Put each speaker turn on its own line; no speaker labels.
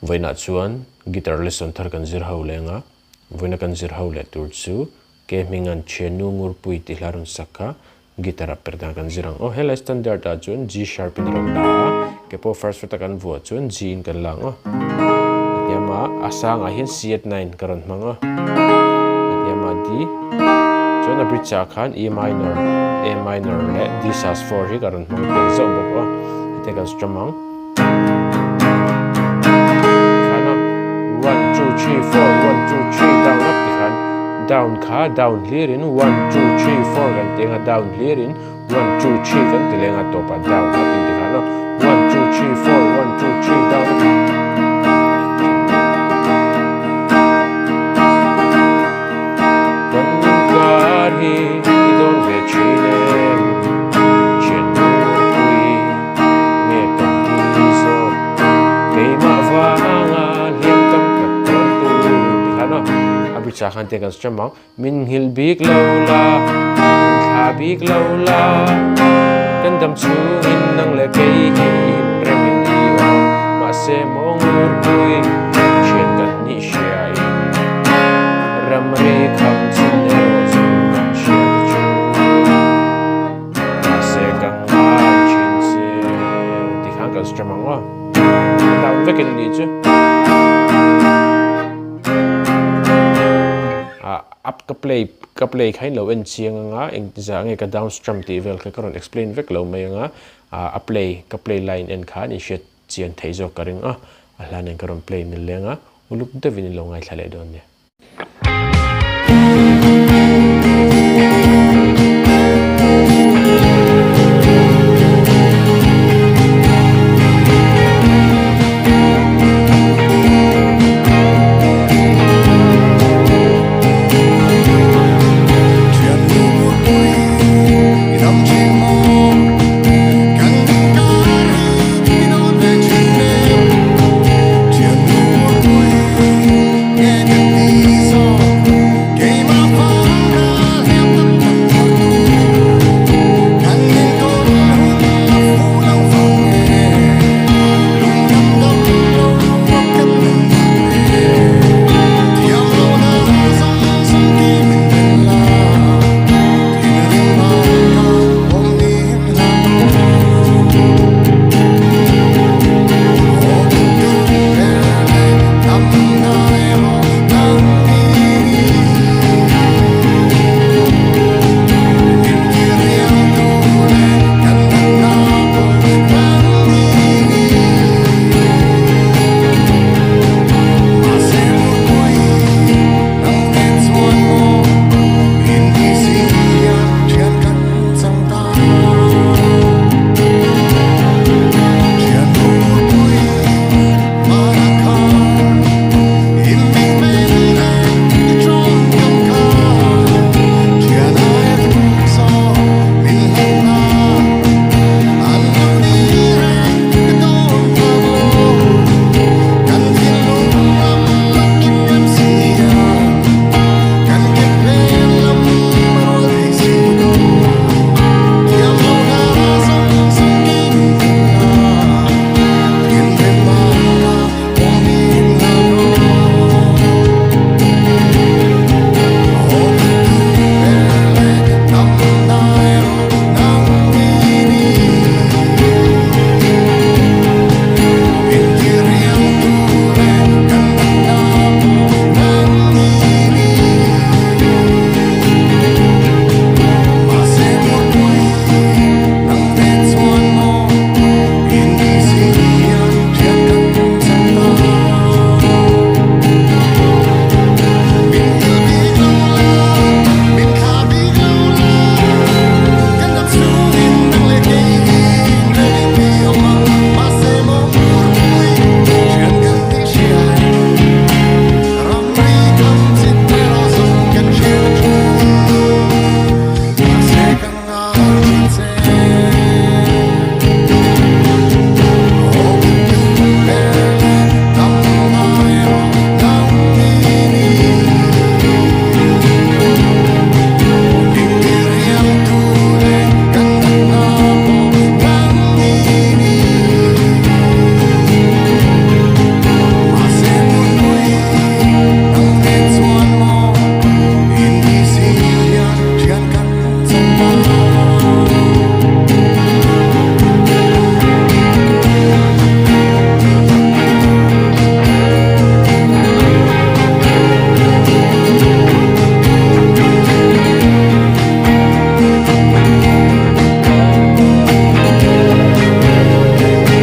Vawiinah chuan guitar lesson thar kan zir ho leng a, vawiina kan zir ho leh tur chu ke hminga'n Thiannu Ngurpui tih hla rawn sak kha guitar ah per dan kan zir ang aw. Helai standard ah chuan G sharp in a rawn la a, ke pawh first fret a kan vuah chuan G in kan la ang aw. A hniamah a sangah hian C at 9 ka rawn hmang a, a hniamah D chuan a bridge ah khan E minor, A minor leh D sus 4 hi ka rawn hmang tel zauh bawk aw. Hetiang kan strum ang. Khana 1 2 3 4 1 2 3 down up tikhan down kha down hlirin 1 2 3 4 kan ti anga down hlirin 1 2 3 kan ti leng a tawpah down up in tikhan aw 1 2 3 4 1 2 3 down up Kan inkar hi i dawn ve thin em? Thian murpui nge kan ti zawk? Keimah vanga hliam tam tak tawn tur ti khan aw a bridge ah khan tiang kan strum ang min nghilh bik lo la min thla bik lo la kan dam chhungin nang leh kei hi inremin i awm mahse maw ngurpui thian kan nih hria in ramri kham chin erawh chu kan hriat a chu mahse ka ngai thin che ti khan kan strum ang aw a down vekin a nih chu ah up ka play ka play kha in lo en chiang anga eng zah nge ka down strum tih vel kha ka rawn explain vek lo mai anga ah a play ka play line en khan in hriat chian thei zawk ka ring a a hla nen ka rawn play nil leng a uluk deuhin in lo ngaithla leh dawn nia.